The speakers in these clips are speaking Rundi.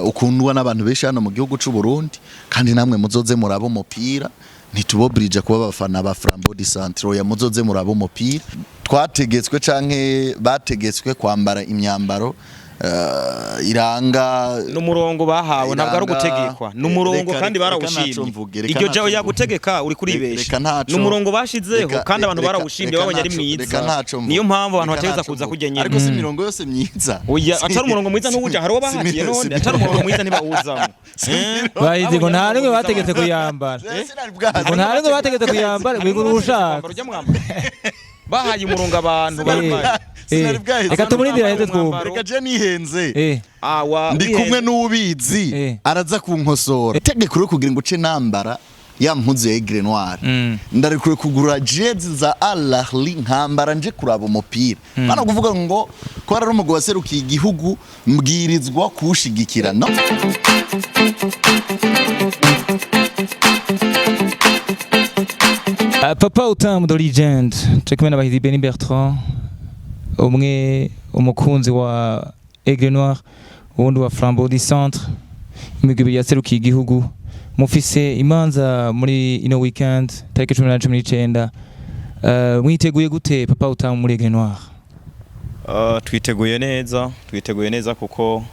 ukundwa n'abantu benshi hano mu gihugu c'u Burundi. Kandi namwe muzoze muraba umupira, ntitubobrije kuba abafana ba Flambeau du Centre. Oya, muzoze muraba umupira. Twategetswe canke bategetswe kwambara imyambaro iranga N'umurongo bahawe, ntabwo ari ugutegekwa, n'umurongo kandi reka barawushimye. Ntaco mvuge, reka Iryo ntaco jawe mvuge. Yagutegeka uri kuribesha. Reka ntaco N'umurongo bashizeho kandi abantu barawushimye, babonye ari reka mwiza. Ntaco mvuge. Niyo mpamvu abantu Reka bategeza ntaco kuza mvuge. kurya nyene. Ariko si imirongo yose myiza. Oya, atari umurongo mwiza ntuwuja, hari uwo bahatiye. None atari umurongo mwiza ntibawuzamo. Eh? Bahizi ngo nta rimwe Babonye bategetse umurongo kuyambara. Sinari bwazi. Ngo nta rimwe bategetse kuyambara, wigura ushaka. Ujya mwambara. Bahaye umurongo abantu bambaye. Sinari bwaheze. Reka tumurindire aheze twumve. Reka je nihenze. Awa Ndi kumwe n'ubizi, araza kunkosora. Itegeko ryo kugira ngo uce nambara ya mpuzu ya Aigle Noir, ndarekure kugura jezi za Al Ahly nkambara nje kuraba umupira. Bana kuvuga ngo ko ari umugwi waserukiye igihugu, mbwirizwa kuwushigikira, no. Papa Utamu the Legend, turi kumwe na Bahizi Benny Bertrand, umwe umukunzi wa Aigle Noir, uwundi wa Flambeau du Centre, imigwi ibiri yaserukiye igihugu. Mufise imanza muri ino weekend, tariki 18, 19. Mwiteguye gute, Papa Utamu, muri Aigle Noir? Twiteguye neza, twiteguye neza kuko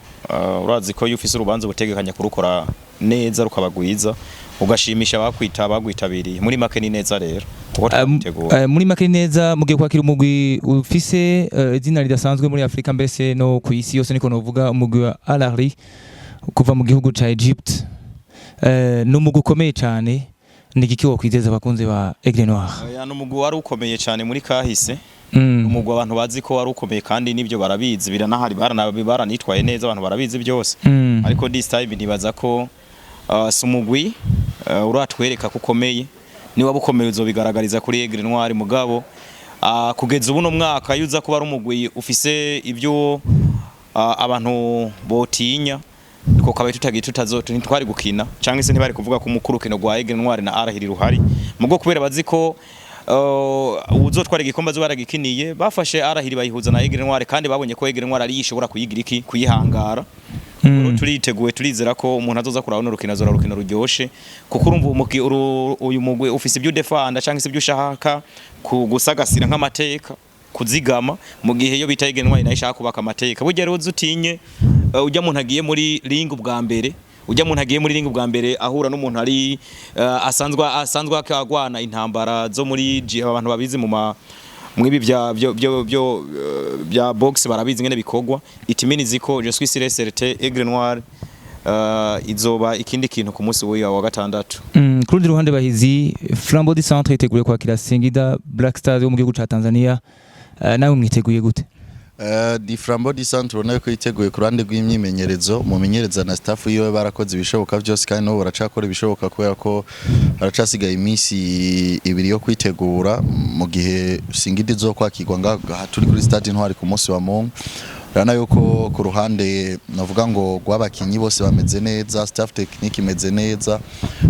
urazi ko iyo ufise urubanza ubutegekanya kurukora neza rukaba rwiza, ugashimisha abakwita bagwitabiriye. Muri make ni neza rero kuko twiteguye. Muri make neza, mugiye kwakira umugwi ufise izina ridasanzwe muri Afrika, mbese no ku isi yose niko novuga, umugwi wa Al Ahly kuva mu gihugu ca Egypt. Ni umugwi ukomeye cyane. Ni igiki wokwizeza abakunzi ba Aigle Noir? Oya, ni umugwi wari ukomeye cyane muri kahise. Umugwi abantu bazi ko wari ukomeye kandi nibyo barabizi, biranahari, baranitwaye neza, abantu barabizi byose. Ariko this time nibaza ko si umugwi uratwereka ko ukomeye. Niba bukomeye uzobigaragariza kuri Aigle Noir. Mugabo kugeza ubu no mwaka, iyo uza kuba ari umugwi ufise ibyo abantu botinya, ko kabaye tutagiye tutazo ntitwari gukina, cyangwa se ntibari kuvuga ko umukuru rukino rwa Aigle Noir na Al Ahly ruhari. Mugo kubera bazi ko uzotwara igikombe azoba yaragikiniye, bafashe Al Ahly bayihuza na Aigle Noir, kandi babonye ko Aigle Noir ari ishobora kuyigira iki kuyihangara. Rero turiteguye, turizera ko umuntu azoza kurabona urukino azora urukino ruryoshe, kuko urumva uyu mugwi ufise ibyo udefanda cyangwa se ibyo ushaka kugusagasira nk'amateka, kuzigama, mu gihe iyo bita Aigle Noir nayo ishaka kubaka amateka. Burya rero utinye ujya muntu agiye muri ring ubwa mbere, ujya muntu agiye muri ring ubwa mbere ahura n'umuntu ari asanzwe akagwana intambara zo muri abantu babizi mu ma mwibi bya byo byo byo bya box barabizi ngene bikogwa. It means ko je suis sûr et certain Aigle Noir izoba ikindi kintu ku munsi w'uyu wa gatandatu. Ku rundi ruhande, Bahizi, Flambeau du Centre yiteguye kwakira Singida Black Stars yo mu gihugu ca Tanzania. Nawe mwiteguye gute? Di Flambeau du Centre ubona ko yiteguye ku ruhande rw'imyimenyerezo. Mumenyereza na staff yiwe barakoze ibishoboka byose, kandi n'ubu baracakora ibishoboka kubera ko haracasigaye iminsi 2 yo kwitegura, mu gihe Singida izokwakirwa ngaha turi kuri Stade Intwari ku munsi wa Mungu. Urabona yuko ku ruhande navuga ngo rw'abakinyi bose bameze neza, staff technique imeze neza.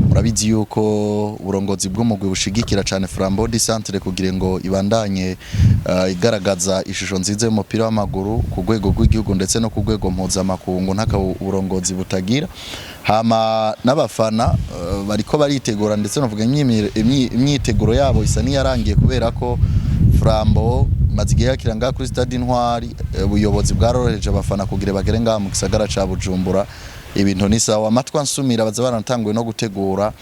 Murabizi yuko uburongozi bw'umugwi bushigikira cyane Flambeau du Centre kugira ngo ibandanye igaragaza ishusho nziza y'umupira w'amaguru ku rwego rw'igihugu ndetse no ku rwego mpuzamakungu, ntaka uburongozi butagira. Hama n'abafana bariko baritegura, ndetse navuga imyiteguro yabo isa n'iyarangiye, kubera ko Flambeau maze igihe yakira ngaha kuri Stade Intwari. Ubuyobozi bwaroroheje abafana kugira bagere ngaha mu gisagara ca Bujumbura. Ibintu ni sawa. Amatwi ansumira baza baratanguye no gutegura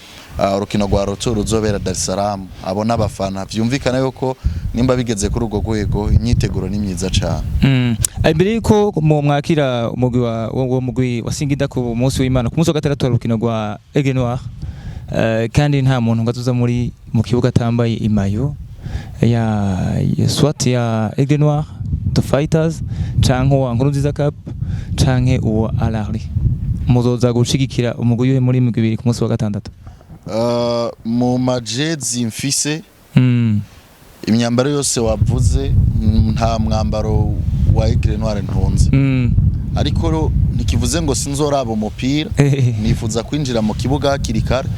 urukino rwa retour ruzobera Dar es Salaam. Abo n'abafana vyumvikana yuko nimba bigeze kuri urwo rwego, imyiteguro ni myiza cane. Imbere yuko mu mwakira umugwi wa wo mugwi wa Singida ku munsi w'Imana, ku munsi wa gatandatu hari urukino rwa Aigle Noir. Kandi nta muntu ngo azoza muri mu kibuga atambaye imayo ya soit ya Aigle Noir the Fighters canke uwa Nkurunziza Cup canke uwa Al Ahly. Muzoza gushigikira umugwi uyu muri imigwi ibiri ku munsi wa gatandatu? Mu majezi mfise, imyambaro yose wavuze, nta mwambaro wa Aigle Noir ntunze. Ariko ntikivuze ngo sinzoraba umupira. Nifuza kwinjira mu kibuga hakiri kare.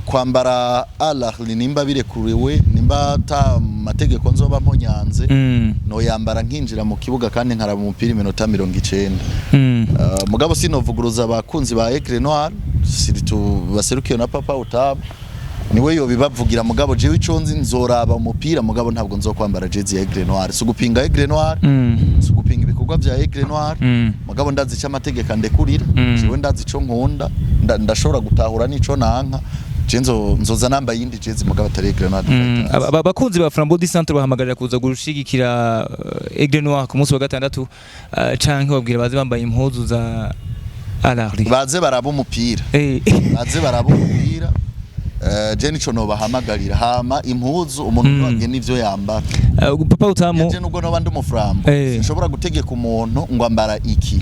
Kwambara Al Ahly nimba birekuriwe, nimba ata mategeko nzoba mponyanze, noyambara nkinjira mu kibuga kandi nkaraba umupira iminota 90. Mugabo sinovuguruza abakunzi ba Aigle Noir, surtout baserukiye na Papa Utamu, niwe yobibavugira. Mugabo jewe ico nzi, nzoraba umupira, mugabo ntabwo nzokwambara jezi ya Aigle Noir. Si ugupinga Aigle Noir, si ugupinga ibikorwa vya Aigle Noir, mugabo ndazi ico amategeko andekurira. Jewe ndazi ico nkunda, ndashobora gutahura n'ico nanka. Je nzoza nambaye iyindi jezi, mugabo atari Aigle Noir Fighters. Abakunzi ba Flambeau du Centre bahamagarira kuza gushigikira Aigle Noir ku munsi wa gatandatu, canke babwira baze bambaye impuzu za Al Ahly? Baze baraba umupira. Baze baraba umupira. Je nico nobahamagarira. Hama impuzu, umuntu mm. n'ivyo yambara. Papa Utamu. Je nubwo noba ndi umuframbo, sinshobora gutegeka umuntu ngo ambara iki.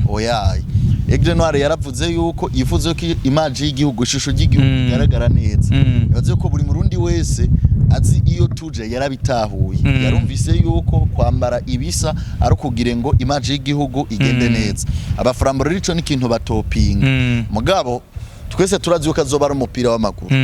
Oyaye, Aigle Noir yaravuze yuko yifuza ko image y'igihugu, ishusho ry'igihugu igaragara neza. Yavuze ko buri murundi wese azi iyo tuje, yarabitahuye. Yarumvise yuko kwambara ibisa ari ukugira ngo image y'igihugu igende neza. Abaframbo rero ico ni ikintu batopinga. Mugabo twese turazi yuko azoba ari umupira w'amaguru,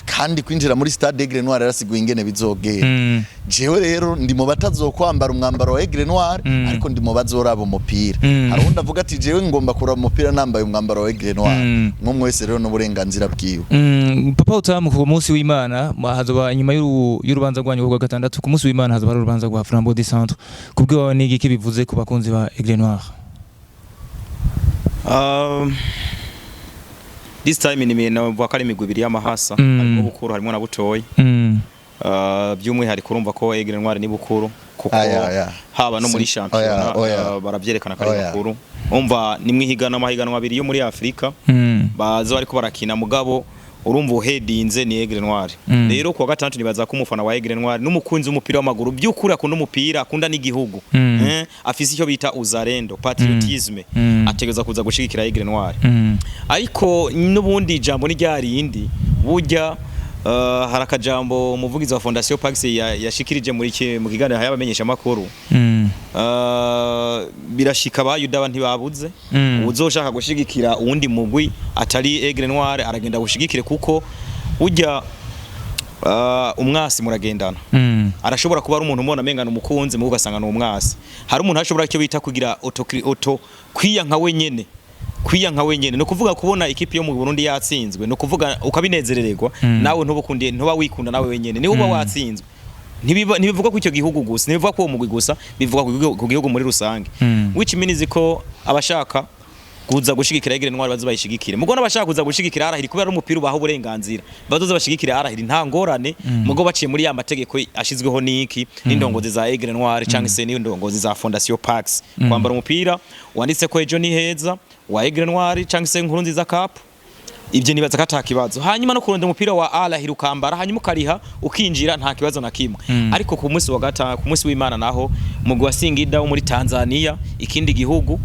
kandi kwinjira muri stade Aigle Noir yarasiguye ingene bizogenda. Jewe rero ndi mu batazokwambara umwambaro wa Aigle Noir, ariko ndi mu bazoraba umupira. Hari uwundi avuga ati: "Jewe ngomba kuraba umupira nambaye umwambaro wa Aigle Noir." Umwe wese rero n'uburenganzira bwiwe. Papa Utamu, ku munsi w'Imana hazoba, inyuma y'urubanza rwanyu rwa gatandatu, ku munsi w'Imana hazoba hari urubanza rwa Flambeau du Centre. Kubwiwawe ni igiki bivuze ku bakunzi ba Aigle Noir? This time ni navuga ko ari imigwi ibiri y'amahasa. Harimo Bukuru, harimo na Butoyi. By'umwihariko urumva ko Aigle Noir ni Bukuru, kuko Aya, aya. haba no muri shampiyona Oya, oya. Baravyerekana ko ari Oya. Bukuru. Umva, ni mwihiganwa, amahiganwa abiri yo muri Afrika baza bariko barakina, mugabo urumva uhedinze ni Aigle Noir. Rero kuwa gatandatu nibaza ko umufana wa Aigle Noir n'umukunzi w'umupira w'amaguru by'ukuri akunda umupira, akunda n'igihugu, afise icyo bita uzalendo, patriotisme, ategereza kuza gushigikira Aigle Noir. Ariko n'ubundi ijambo ni ryarindi burya, hari akajambo umuvugizi wa Fondation Pax yashikirije muri mu kiganiro y'abamenyesha makuru. Birashika abayuda ntibabuze. Uzoshaka gushigikira uwundi mugwi atari Aigle Noir aragenda gushigikire, kuko burya umwasi muragendana. Arashobora kuba ari umuntu umubona amengana umukunzi, mugo ugasanga ni umwasi. Hari umuntu ashobora icyo bita kugira auto kwiyanka wenyene. Kwiyanka wenyene no kuvuga kubona ikipe yo mu Burundi yatsinzwe, no kuvuga ukabinezerererwa. Nawe ntubukundiye, ntuba wikunda nawe wenyene niba uba watsinzwe. Ntibivuga ku icyo gihugu gusa, ntibivuga ku uwo mugwi gusa, bivuga ku gihugu muri rusange. Which means ko abashaka kuza gushigikira Aigle Noir bazo bayishigikire, mugo n'abashaka kuza gushigikira Al Ahly, kubera ari umupira ubaha uburenganzira, bazoza bashigikira Al Ahly, nta ngorane. Mugo baciye muri ya mategeko ashizweho niki n'indongozi za Aigle Noir cyangwa se n'indongozi za Fondation Pax, kwambara umupira wanditse ko ejo ni heza wa Aigle Noir cyangwa se Nkuru Nziza Cup, ibyo nibaza ko atakibazo. Hanyuma no kurondera umupira wa Al Ahly ukambara, hanyuma ukariha ukinjira, nta kibazo na kimwe. Ariko ku munsi wa gatanu, ku munsi w'Imana naho, mugwi wa Singida wo muri Tanzania, ikindi gihugu,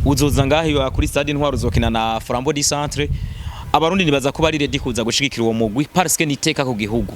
uzoza ngaho iwa kuri stade Intwaro, uzokina na Flambeau du Centre. Abarundi nibaza ko bari ready kuza gushigikira uwo mugwi, parce que niteka ku gihugu.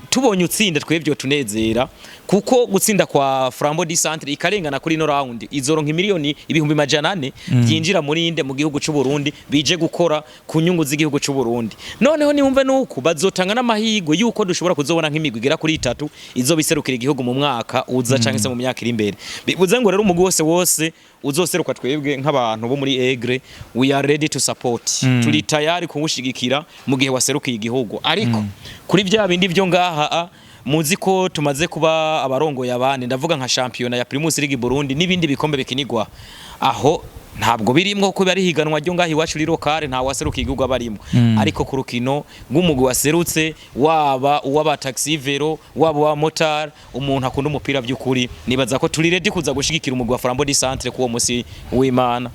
Tubonye utsinda twebwe tunezera, kuko gutsinda kwa Flambeau du Centre ikarengana kuri no round, izoronka imiliyoni 400,000 byinjira muri inde mu gihugu cy'u Burundi, bije gukora ku nyungu z'igihugu cy'u Burundi. Noneho niwumve nuko bazotanga n'amahirwe yuko dushobora kuzobona nk'imigwi igera kuri itatu izobiserukira igihugu mu mwaka uza canke se mu myaka iri imbere. Bivuze ngo rero umugwi wose wose uzoseruka, twebwe nk'abantu bo muri Aigle, we are ready to support. Turi tayari kuwushigikira mu gihe waserukiye igihugu. Ariko kuri bya bindi byo ngaha, muzi ko tumaze kuba abarongoye abandi, ndavuga nka shampiyona ya Primus League Burundi n'ibindi bikombe bikinigwa aho, ntabwo birimwo, kuko bari higanwa ryo ngaho iwacu riro kare, nta waserukiye igihugu abarimo. Ariko ku rukino rw'umugwi waserutse, waba uw'aba taxi vélo, waba uwa motard, umuntu akunda umupira by'ukuri, nibaza ko turi ready kuza gushigikira umugwi wa Flambeau du Centre kuwo musi w'Imana.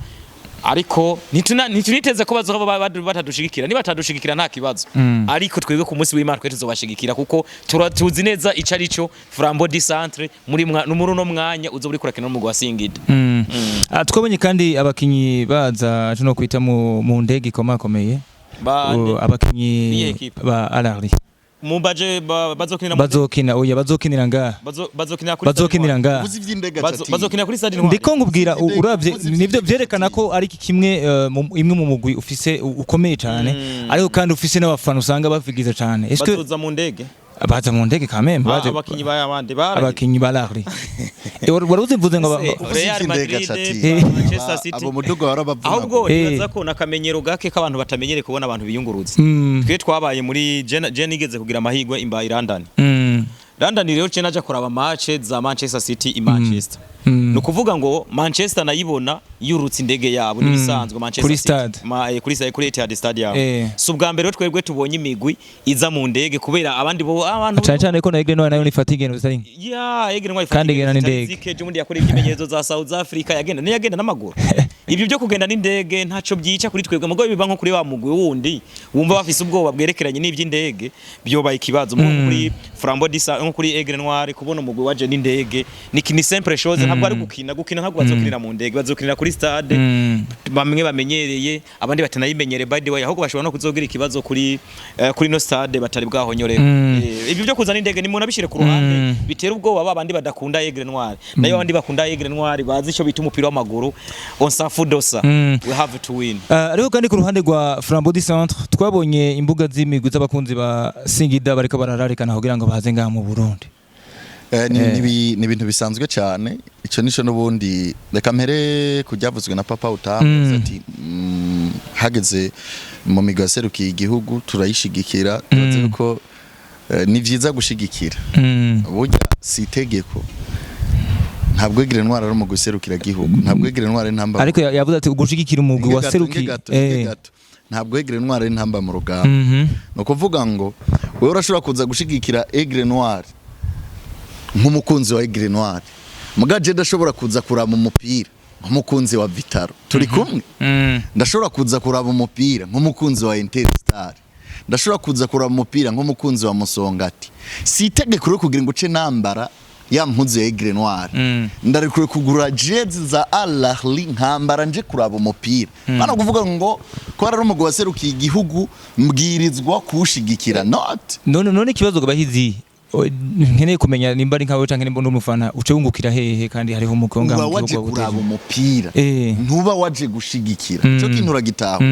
Ariko ntituniteze ko bazoba batadushigikira. Niba batadushigikira nta kibazo, ariko twebwe ku munsi w'Imana twe tuzobashigikira, kuko tuzi neza ico ari cyo Flambeau du Centre muri uno mwanya uzoba uriko urakina n'umugwi wa Singida. Twabonye kandi abakinyi baza tuno kwita mu ndege ikomakomeye. Bande? Abakinyi Iyihe equipe? ba Al Ahly. Mu baje bazokinira Bazokina, oya, bazokinira ngaha. Bazokinira kuri Bazokinira ngaha. Uvuze ivy'indege. Bazokinira kuri stade Intwari. Ndiko nkubwira, Indege, uravye uvuze nivyo ivy'indege. vyerekana ko ari kimwe, imwe mu mugwi ufise ukomeye cyane, ariko kandi ufise n'abafana usanga bavigiza cyane. Est-ce que Bazoza mu ndege. Baza mu ndege kamembe baje. Abakinyi ba abandi bara Abakinyi ba Al Ahly. Wari uzimvuze ngo Real Indege Madrid, acati. Manchester City. Abo muduga warabavuna. Ahubwo nibaza ko nakamenyero gake k'abantu batamenyereye kubona abantu biyunguruza. Twe twabaye muri je nigeze kugira amahirwe imba i London. London rero je naja kuraba match za Manchester City i Manchester. Ni ukuvuga ngo Manchester nayibona yurutse indege yabo, nibisanzwe Manchester Kuri City. stade. Kuri Etihad Stadium. Si ubwa mbere rero twebwe tubonye imigwi iza mu ndege, kubera abandi bo abantu Cyane cyane ko na Aigle Noir nayo nifata ingendo zitari nke. Ya, Aigle Noir. Kandi igenda n'indege. Ejo bundi yakora imyimenyerezo za South Africa, yagenda niyo n'amaguru. Ibyo byo kugenda n'indege ntaco byica kuri twebwe, mugo biba nko kuri wa mugwi wundi wumva bafise ubwoba bwerekeranye n'iby'indege, byobaye ikibazo. Nko kuri Flambeau du Centre, nko kuri Aigle Noir, kubona umugwi waje n'indege ni simple chose, ntabwo ari gukina, ntabwo bazokinira mu ndege, bazokinira kuri stade bamwe bamenyereye, abandi batanayimenyereye. By the way, ahubwo bashobora no kuzogira ikibazo kuri no stade batari bwahonyorera. Ibyo byo kuzana indege ni umuntu abishire ku ruhande, bitera ubwoba ba bandi badakunda Aigle Noir. Nayo abandi bakunda Aigle Noir bazi icyo bita umupira w'amaguru, on s'en fout de ça. We have to win. Ariko kandi ku ruhande rwa Flambeau du Centre twabonye imbuga z'imigwi z'abakunzi ba Singida bariko barararikana kugira ngo baze ngaha mu Burundi. Ni ibintu bisanzwe cyane. Icyo nico n'ubundi reka mpere ku byavuzwe na Papa Utamu ati hageze mu migwi yaserukiye igihugu turayishigikira. Tubaze ko ni vyiza gushigikira. Burya si itegeko, ntabwo Aigle Noir ari umugwi userukira gihugu, ntabwo Aigle Noir ari intamba. Ariko yavuze ati ugushigikira umugwi Inge gato, waserukiye. inge gato, inge gato. Ntabwo Aigle Noir ari intamba mu rugamba. Ni ukuvuga ngo wowe urashobora kuza gushigikira Aigle Noir nk'umukunzi wa Aigle Noir, muga je ndashobora kuza kuraba umupira nk'umukunzi wa Vital'O, turi kumwe. Ndashobora kuza kuraba umupira nk'umukunzi wa Interstar, ndashobora kuza kuraba umupira nk'umukunzi wa Musongati. Si itegeko rero kugira ngo uce nambara ya mpuzu ya Aigle Noir. Ndarekure kugura jezi za Al Ahly nkambara nje kuraba umupira. Bana kuvuga ngo ko ari umugwi waserukiye igihugu mbwirizwa kuwushigikira, not. None ikibazo bahizi nkeneye kumenya nimba ari nkawe canke nimba ndi umufana, uce wungukira hehe kandi hariho umugwi wo ngaha Uba mu waje gihugu kuraba wawuteje? umupira, ntuba waje gushigikira. Ico kintu uragitaho.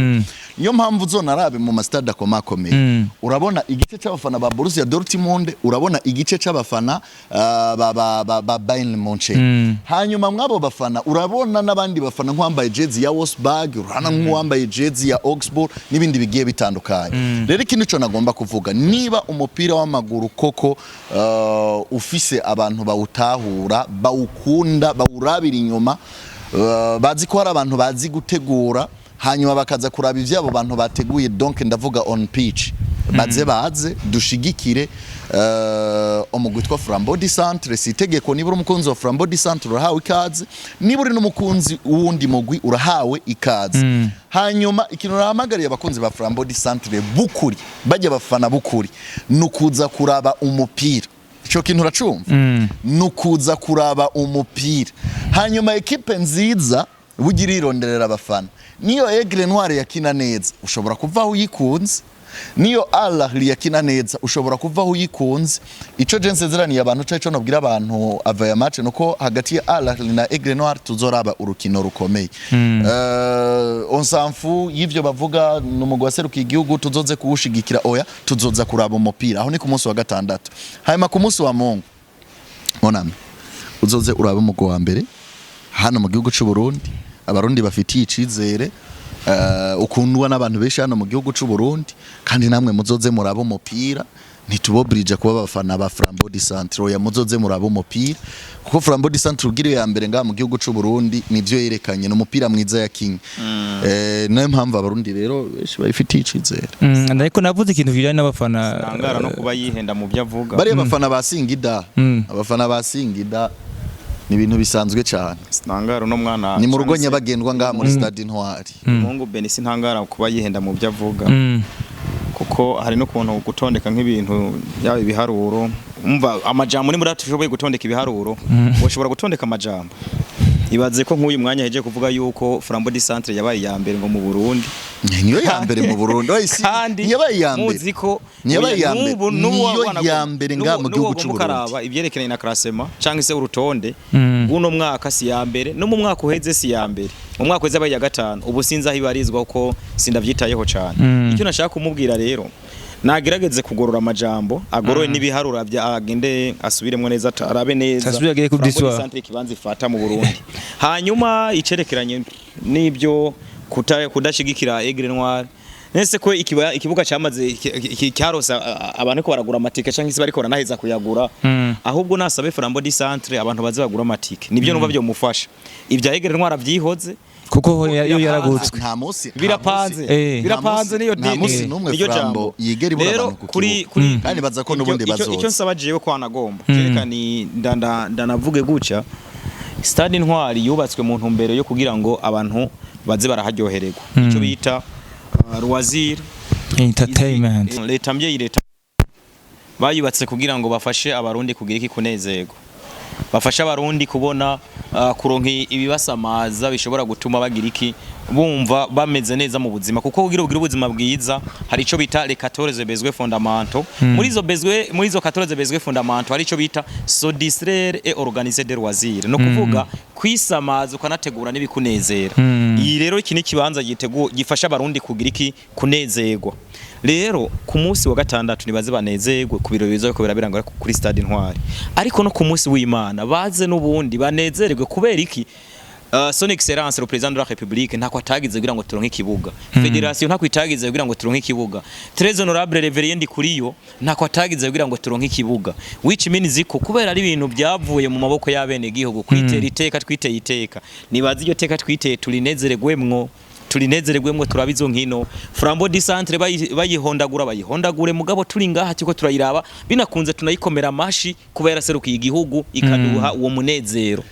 Niyo mpamvu uzonarabe mu masitade akomakomeye, urabona igice c'abafana ba Borussia Dortmund, urabona igice c'abafana ba Bayern Munchen. Hanyuma mwabo bafana urabona n'abandi bafana nk'uwambaye jezi ya Wolfsburg, urabona nk'uwambaye jezi ya Augsburg n'ibindi bigiye bitandukanye. Rero ikindi co nagomba kuvuga, niba umupira w'amaguru koko ufise abantu bawutahura, bawukunda, bawurabira inyuma, bazi ko hari abantu bazi gutegura, hanyuma bakaza kuraba ivyabo bantu bateguye, donc ndavuga on pitch, baze dushigikire umugwi witwa Flambeau du Centre. Si itegeko, niba uri umukunzi wa Flambeau du Centre urahawe ikaze, niba uri n'umukunzi w'uwundi mugwi urahawe ikaze. Hanyuma ikintu nahamagariye abakunzi ba Flambeau du Centre bukuri, bajya bafana bukuri, ni ukuza kuraba umupira. Ico kintu uracumva, ni ukuza kuraba umupira. Hanyuma ekipe nziza bugira ironderera abafana. Niyo Aigle Noir yakina neza ushobora kuva aho uyikunze, niyo Al Ahly yakina neza ushobora kuva aho uyikunze. Ico je nsezeraniye abantu cyo ico nobwira abantu ava ya match nuko hagati ya Al Ahly na Aigle Noir tuzoraba urukino rukomeye. On s'en fout y'ivyo bavuga, ni umugwi waserukiye igihugu tuzoze kuwushigikira. Oya, tuzoza kuraba umupira. Aho ni ku munsi wa gatandatu. Hanyuma ku munsi wa Mungu, monami, uzoze urabe umugwi wa mbere hano mu gihugu c'u Burundi, abarundi bafitiye icizere, ukundwa n'abantu benshi hano mu gihugu c'u Burundi. Kandi namwe muzoze murabe umupira, ntitubobrije kuba abafana ba Flambeau du Centre. Oya, muzoze murabe umupira, kuko Flambeau du Centre ugira ya mbere ngaha mu gihugu c'u Burundi nivyo yerekanye, ni umupira mwiza yakinye. Niyo mpamvu abarundi rero benshi bayifitiye icizere. Ariko navuze ikintu kijanye n'abafana. Ntangara no kuba yihenda mu byo avuga. Bariya bafana ba Singida, abafana ba Singida ni ibintu bisanzwe cyane. Ntangara uno mwana. Ni mu rugo nyabagendwa ngaha muri stade Intwari. Umuhungu Benisi ntangara kuba yihenda mu byo avuga, kuko hari n'ukuntu gutondeka nk'ibintu yaba ibiharuro, umva amajambo ni muri atushoboye gutondeka ibiharuro, ushobora gutondeka amajambo. Ibaze ko nk'uyu mwanya heje kuvuga yuko Flambeau du Centre yabaye iya mbere ngo mu Burundi. Niyo ya mbere mu Burundi. Oya, si Kandi ntiyabaye iya mbere. muzi ko Ntiyabaye iya mbere. n'ubu Niyo ya mbere ngaha mu gihugu n'ubu c'u Burundi. Mukaraba ivyerekeranye na classement canke se urutonde, uno mwaka si ya mbere, no mu mwaka uheze si ya mbere. Mu mwaka uheze abaye iya gatanu. Ubu sinzi aho ibarizwa kuko sindavyitayeho cane. Icyo nashaka kumubwira rero Nagerageze kugorora amajambo, agoroye n'ibiharuro bya, agende asubiremo neza, arabe neza. Asubire agere ku Flambeau du d'Histoire. Centre ikibanza ifata mu Burundi. Hanyuma icerekeranye n'ibyo kudashigikira Aigle Noir, nese ko ikibuga cyamaze cyarose abantu ko baragura amatike canke se bariko baranaheza kuyagura. Ahubwo nasabe Flambeau du Centre abantu baze bagura amatike, nibyo numva byo mufasha. Ibya Aigle Noir avyihoze. Kuko yo yaragutswe. Nta munsi Birapanze. Birapanze, niyo nta munsi n'umwe niyo Flambeau jambo. yigera ibura Rero abantu ku kuri kibuga. Kuri Kandi baza ko n'ubundi icyo bazoza. Nsaba jewe ko anagomba kereka ni ndanavuge gutya: Stade Intwari yubatswe mu ntumbero yo kugira ngo abantu baze baraharyohererwa, icyo bita loisir. Entertainment. Leta mbyeyi, leta bayubatse kugira ngo bafashe Abarundi kugira iki? Kunezerwa, bafashe Abarundi kubona kuronka ibibasamaza bishobora gutuma bagira iki? Bumva bameze neza mu buzima, kuko kugira ugire ubuzima bwiza hari ico bita les 14 besoins fondamentaux. Muri izo besoins, muri izo 14 besoins fondamentaux, hari ico bita se distraire et organiser des loisirs, no kuvuga kwisamaza ukanategura n'ibikunezera. Iyi rero, iki ni ikibanza gifasha Abarundi kugira iki? Kunezerwa. Rero ku munsi wa gatandatu nibaze banezerwe ku birori biza ko birabera kuri Stade Intwari, ariko no ku munsi w'Imana baze n'ubundi banezererwe. Kubera iki? Son Excellence le Président de la République ntako atagize kugira ngo turonke ikibuga. Fédération ntako itagize kugira ngo turonke ikibuga. Très honorable Révérien Ndikuriyo ntako atagize kugira ngo turonke ikibuga, which means ko kubera ari ibintu byavuye mu maboko y'abene gihugu, kwitera iteka, twiteye iteka, nibaze iryo teka twiteye turinezererwemwo, turinezererwemwo, turabe izo nkino. Flambeau du Centre bayihondagura, bayihondagure, mugabo turi ngaha turiko turayiraba, binakunze tunayikomera amashi kuba yaraserukiye igihugu, ikaduha uwo munezero,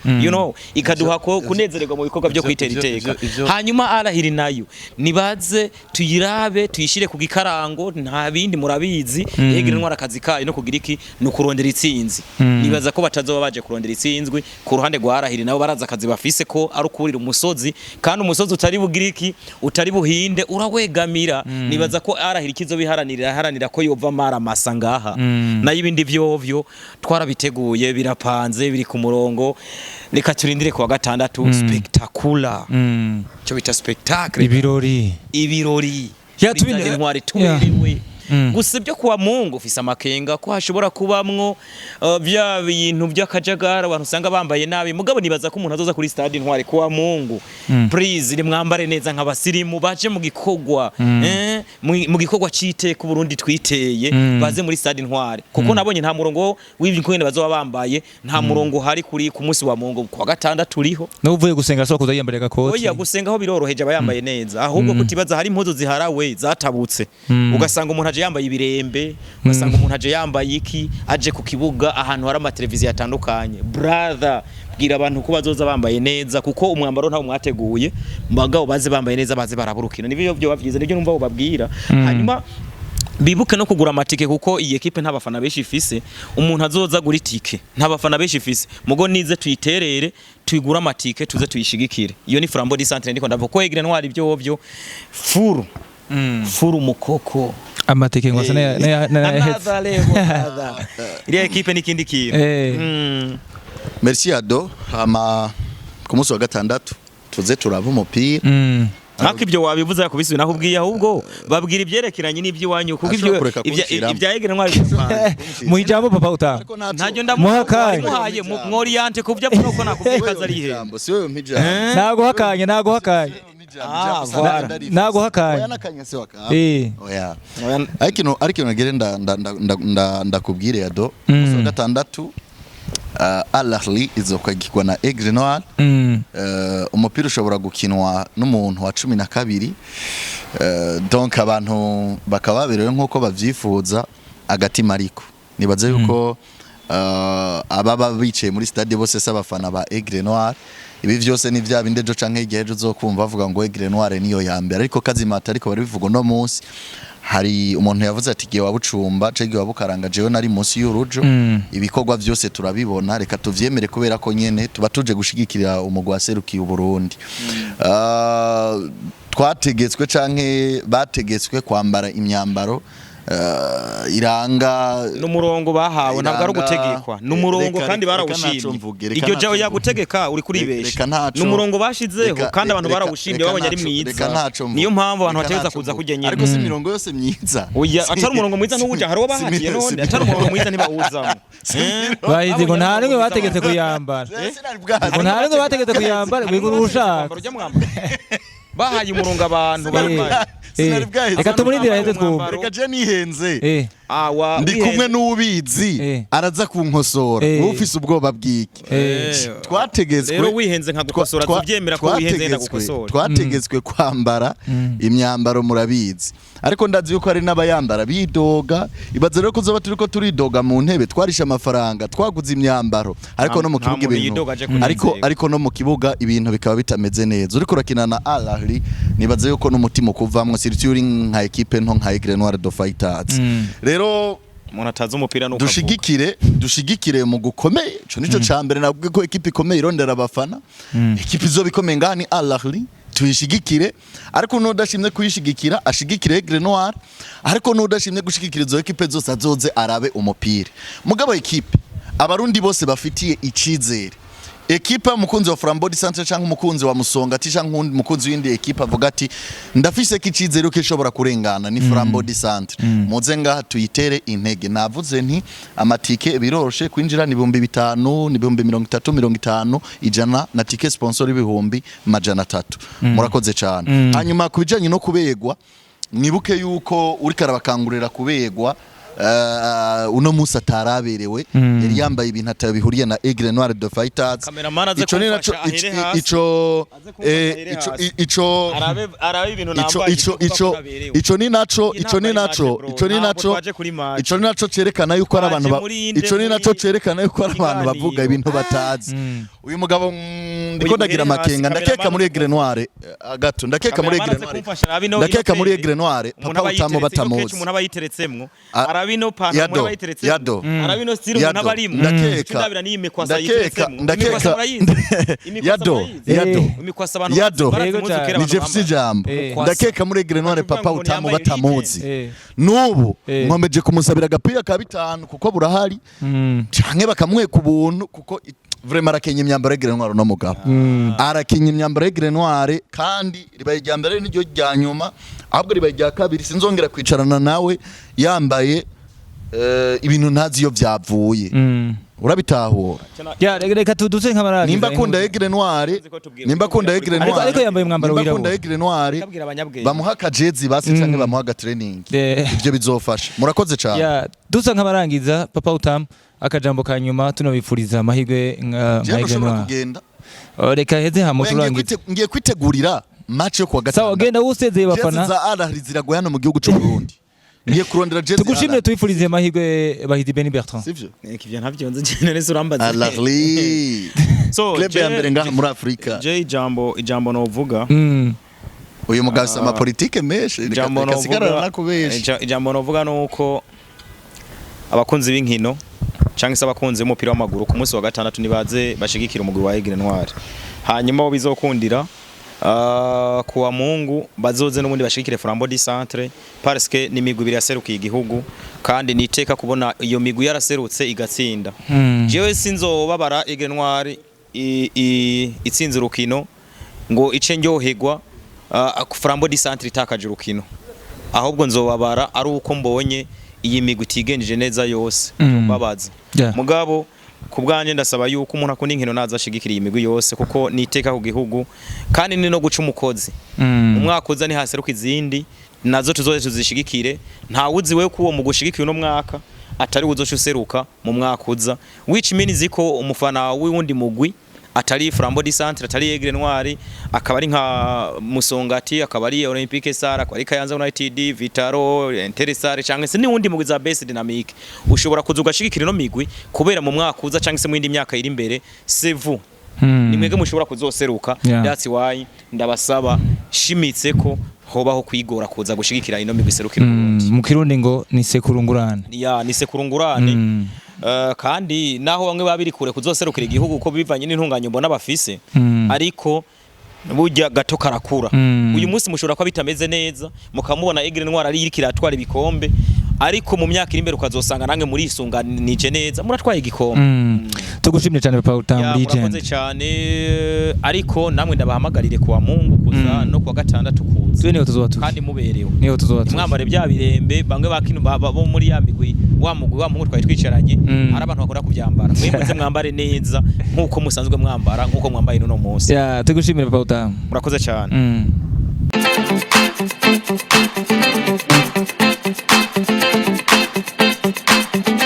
ikaduha ko kunezererwa mu bikorwa byo kwitera iteka. Hanyuma Al Ahly nayo nibaze tuyirabe, tuyishire ku gikarango, nta bindi, murabizi. Aigle Noir akazi kayo no kugira iki? No kurondera itsinzi. Nibaza ko batazoba baje kurondera itsinzwi. Ku ruhande rwa Al Ahly nabo baraza akazi bafise ko ari ukurira umusozi, kandi umusozi utari bugira iki? Utari buhinde urawegamira. Nibaza ko Al Ahly ikizo biharanira, haranira ko yova mara masa ngaha. Nayo ibindi vyovyo twarabiteguye, birapanze, biri ku murongo. Reka turindire kuwa gatandatu, spectacular, cyo bita spectacle. Ibirori. Ibirori. Ya, Kuri Stade Intwari tuberewe. Gusa ibyo kuwa Mungu ufise amakenga ko hashobora kubamwo bya bintu by'akajagari, abantu usanga bambaye nabi. Mugabo nibaza ko umuntu azoza kuri Stade Intwari kuwa Mungu, please nimwambare neza nk'abasirimu baje mu gikorwa, mu gikorwa c'iteka Burundi twiteye. Baze muri Stade Intwari, kuko nabonye nta murongo w'ibintu bazoba bambaye, nta murongo uhari kuri ku munsi wa Mungu, kuwa gatandatu uriho. N'uvuye gusenga ashobora kuza yiyambariye agakoti. Oya, gusenga aho biroroheje, aba yambaye neza. Ahubwo kutibaza hari impuzu ziharawe zatabutse, ugasanga umuntu aje yambaye ibirembe, ugasanga umuntu aje yambaye iki, aje ku kibuga ahantu hari amateleviziyo atandukanye. Brother, bwira abantu ko bazoza bambaye neza, kuko umwambaro ntawo mwateguye. Bagabo baze bambaye neza, baze baraburukina, nibyo byo bavyiza, nibyo numva babwira. Hanyuma bibuke no kugura amatike, kuko iyi ekipe nta bafana benshi ifise. Umuntu azoza agura itike, nta bafana benshi ifise, mugo nize tuyiterere, tuyigure amatike, tuze tuyishigikire. Iyo ni Flambeau du Centre ndiko ndavuga ko Aigle Noir ibyo byo furu furu mukoko. Amatike ngo asa n'ayahetse. Another level, brother. Iriya ekipe n'ikindi kintu. Merci Ado. Hama ku munsi wa gatandatu tuze turaba umupira. Nkako ibyo wabivuze yakubisubiye naho ubwiye, ahubwo babwira ibyerekeranye n'iby'iwanyu, kuko Ashobora ibyo kureka kunshyiramo. ibya Aigle Noir bivanze. Mu ijambo papa utanga. Ariko ntaco- Ntajyo Muha akanya. ndamuhaye mworiyante kubyo avuga ko nakubwiye ko aza ari he. Ijambo, si wewe mpa ijambo. Ntago hakanye, ntago hakanye. Ah, voilà. Ntago hakanye. Oya, nakanye se waka. Oya. Ariko ino nagere ndakubwire Ado. Umunsi wa gatandatu Al Ahly izokwagirwa na Aigle Noir. Umupira ushobora gukinwa n'umuntu wa 12, donc abantu bakaba baberewe nk'uko bavyifuza agatima. Ariko nibaze yuko ababa bicaye muri stade bose se abafana ba Aigle Noir. Ibi vyose ni vya bindi ejo canke igihe ejo uzokumva bavuga ngo Aigle Noir niyo ya mbere, ariko kazimata, ariko bari bivuga no munsi hari umuntu yavuze ati gihe wabucumba canke gihe wabukaranga, jewe nari munsi y'urujo. Ibikorwa vyose turabibona, reka tuvyemere kubera ko nyene tuba tuje gushigikira umugwi waserukiye Uburundi. Twategetswe canke bategetswe kwambara imyambaro. iranga N'umurongo bahawe, ntabwo ari ugutegekwa, n'umurongo kandi reka barawushimye. ntaco mvuge, reka Iryo jawe ntaco mvuge. yagutegeka uri kuribesha. Reka ntaco- N'umurongo bashizeho kandi abantu barawushimye, reka babonye ari ntaco- reka mwiza. ntaco mvuge. Niyo mpamvu abantu Reka bategereza ntaco kuza mvuge. kurya nyene. Ariko si imirongo yose myiza. Oya, atari umurongo mwiza ntuwuja, hari uwo bahatiye none atari umurongo mwiza ntibawuzamo. Eh? Bahizi ngo nta rimwe Babonye bategetse ari kuyambara. Sinari bwazi. Ngo nta rimwe bategetse kuyambara, wigura ushaka. Ujya mwambara. Bahaye umurongo abantu bambaye. Sinari bwaheze. Reka tumurindire aheze twumve. Reka je nihenze. Awa Ndi kumwe n'ubizi, araza kunkosora. Wowe ufise ubwoba bw'iki? Twategetswe Rero wihenze nkagukosora, tubyemera ko wihenze ndagukosora. Twategetswe kwambara imyambaro, murabizi, ariko ndazi yuko hari n'abayambara bidoga. Ibaze rero ko uzoba turiko turidoga mu ntebe, twarishe amafaranga, twaguze imyambaro, ariko no mu Nta kibuga muntu ibintu yidoga aje kunezerwa. ariko no mu kibuga ibintu bikaba bitameze neza, uriko urakina na Al Ahly, nibaze yuko n'umutima ukuvamwo, surtout uri nka équipe nto nka Aigle Noir de Fighters. Rero Umuntu atazi umupira nuko avuga. Dushigikire mu gukomeye, ico nico ca mbere nabwo ko équipe ikomeye irondera abafana. Équipe izoba ikomeye ngaha ni Al Ahly, tuyishigikire. Ariko n'udashimye kuyishigikira ashigikire Aigle Noir, ariko n'udashimye gushigikira izo équipe zose azoze arabe umupira. Mugabo équipe abarundi bose bafitiye icizere, équipe umukunzi wa Flambeau du Centre canke umukunzi wa Musongati canke uwundi mukunzi w'indi équipe avuga ati ndafise ko icizere ko ishobora kurengana, ni Flambeau du Centre. Muze ngaha tuyitere intege. Navuze nti amatike biroroshe kwinjira, ni 5000, ni 30,000, 50, 100, na tike sponsor 300,000. Murakoze cane. Hanyuma ku bijanye no kubegwa, mwibuke yuko uriko arabakangurira kubegwa uno munsi ataraberewe, yari yambaye ibintu atabihuriye na Aigle Noir de Fighters. Cameraman aze Ico ni naco kumfasha ahere hasi. ico Aze kumfasha ahere ico hasi. ico Arabe ibintu ico nambaye. ico ico ico ni naco Iyi ico ni ntabwo ari naco match, bro. ico ni Ntabwo naco twaje kuri match. ico ni naco cerekana yuko ari abantu Twaje muri inde, ico ni naco muri cerekana yuko ari abantu bavuga kiganiro. ibintu batazi. Uyu mugabo, ndiko Uyu ndagira muhere hasi, amakenga, ndakeka cameraman. muri Aigle Noir, gato ndakeka muri Aigle Cameraman aze Noir, kumfasha arabe ino ndakeka ino muri pende. Aigle Noir Umuntu papa aba utamu yiteretse, ino kenshi batamuzi. umuntu aba yiteretsemo, Ah, arabe ino pantaro Yado, umuntu aba yiteretsemo, Yado. arabe ino style umuntu Yado, aba arimwo. ndakeka Ndabira n'iyi mikwasa ndakeka yiteretsemo. Ndakeka Imikwasa murayizi? Imikwasa Yado, murayizi? Yado, Imikwasa abantu Yado. barazi Yego impuzu cyane. kera Ni abantu Jeff bambara. Ijambo. Ndakeka muri Aigle Noir Bakavuga papa ngo utamu yambaye batamuzi. N'ubu nkomeje kumusabira agapira ka 5 kuko burahari, canke bakamweka ubuntu, kuko vraiment arakenya imyambaro y'Aigle Noir. No mugabo arakenya imyambaro y'Aigle Noir, kandi ribaye irya mbere n'iryo rya nyuma, ahubwo ribaye irya kabiri. Sinzongera kwicarana nawe yambaye ibintu ntazi iyo vyavuye. Urabitahura? Ya, reka tuduse nk'abarangiza. Nimba akunda Aigle Noir, nimba akunda Aigle Ariko Noir, ariko yambaye umwambaro nimba akunda wirabura. Aigle Noir, Kabwira abanyabwenge. bamuha akajezi basi canke bamuha agatraining. Ivyo bizofasha. Murakoze cane. Ya, dusa nk'abarangiza, papa utamu, akajambo ka nyuma, tunabifuriza amahirwe nka Jewe Aigle ntushobora Noir. kugenda. Oh, reka heze hama Oya, ngiye turangize. ngiye kwitegurira match yo kuwa Sawa, gatandatu. genda usezeye Jezi bafana. za Al Ahly ziragoye hano mu gihugu cy'u Burundi, ngiye kurondera jezi. Tugushimire, tubifurize amahirwe, Bahidi Beni Bertrand. Sivyo? Eka, ivyo ntabyo nzi cyane nese urambaza. Al Ahly, So, club ya mbere ngaha muri Afrika. Je ijambo novuga, Uyu mugabo afise amapolitike menshi, reka ijambo reka sigarana novuga nakubesha. Ijambo novuga nuko abakunzi b'inkino cyangwa se abakunzi b'umupira w'amaguru, ku munsi wa gatandatu nibaze bashigikira umugwi wa Aigle Noir. Hanyuma bo bizokundira kuwa Mungu bazoze n'ubundi bashigikire Flambeau du Centre, parce que ni imigwi ibiri yaserukiye igihugu, kandi niteka kubona iyo migwi yaraserutse igatsinda. Jewe sinzobabara Aigle Noir itsinze urukino ngo ice ndyoherwa, Flambeau du Centre itakaje urukino. Ahubwo nzobabara ari uko mbonye iyi migwi itigenjeje neza yose, mbabaza. Mugabo ku bwanjye ndasaba yuko umuntu akunda inkino naza ashigikira iyi migwi yose, kuko niteka ku gihugu kandi ni no guca umukozi. Umwaka uza nihaseruka izindi nazo tuzoze tuzishigikire. Ntawuzi we ko uwo mugushigikiye uno mwaka atari uzoca useruka mu mwaka uza, which means ko umufana w'uwundi mugwi atari Flambeau du Centre, atari Aigle Noir, akaba ari nka Musongati, akaba ari Olympique Star, akaba ari Kayanza United, Vitaro, Interstar, cyangwa se n'uwundi mugwi za Best Dynamic, ushobora kuza ugashigikira ino migwi kubera mu mwaka uza cyangwa se mu yindi myaka iri imbere, c'est vous, ni mwebwe mushobora kuzoseruka. That's why ndabasaba shimitse ko hobaho kwigora kuza gushigikira ino migwi iserukira Burundi. Mu Kirundi ngo ni sekurungurane. Ya, ni sekurungurane. Kandi naho bamwe babiri kure kuzoserukira igihugu ko bivanye n'intunganyo mbona bafise, ariko burya gato karakura. Uyu munsi mushobora kuba bitameze neza, mukamubona Aigle Noir ari iriko iratwara ibikombe. Ariko mu myaka iri imbere ukazosanga nange murisunganije neza, muratwaye igikombe. Tugushimire cyane, Papa Utamu Ya, murakoze Legend. cyane, ariko namwe ndabahamagarire kuwa Mungu kuza no kuwa gatandatu kuza. Twe niho tuzoba turi. Kandi muberewe. Niho tuzoba turi. Mwambare bya birembe bamwe bakino bo muri ya migwi, wa mugwi wa Mungu twari twicaranye. Hari abantu bakunda kubyambara. Mwe muze mwambare neza nkuko musanzwe mwambara, nkuko mwambaye n'uno munsi. Ya, tugushimire, Papa Utamu. Murakoze cyane.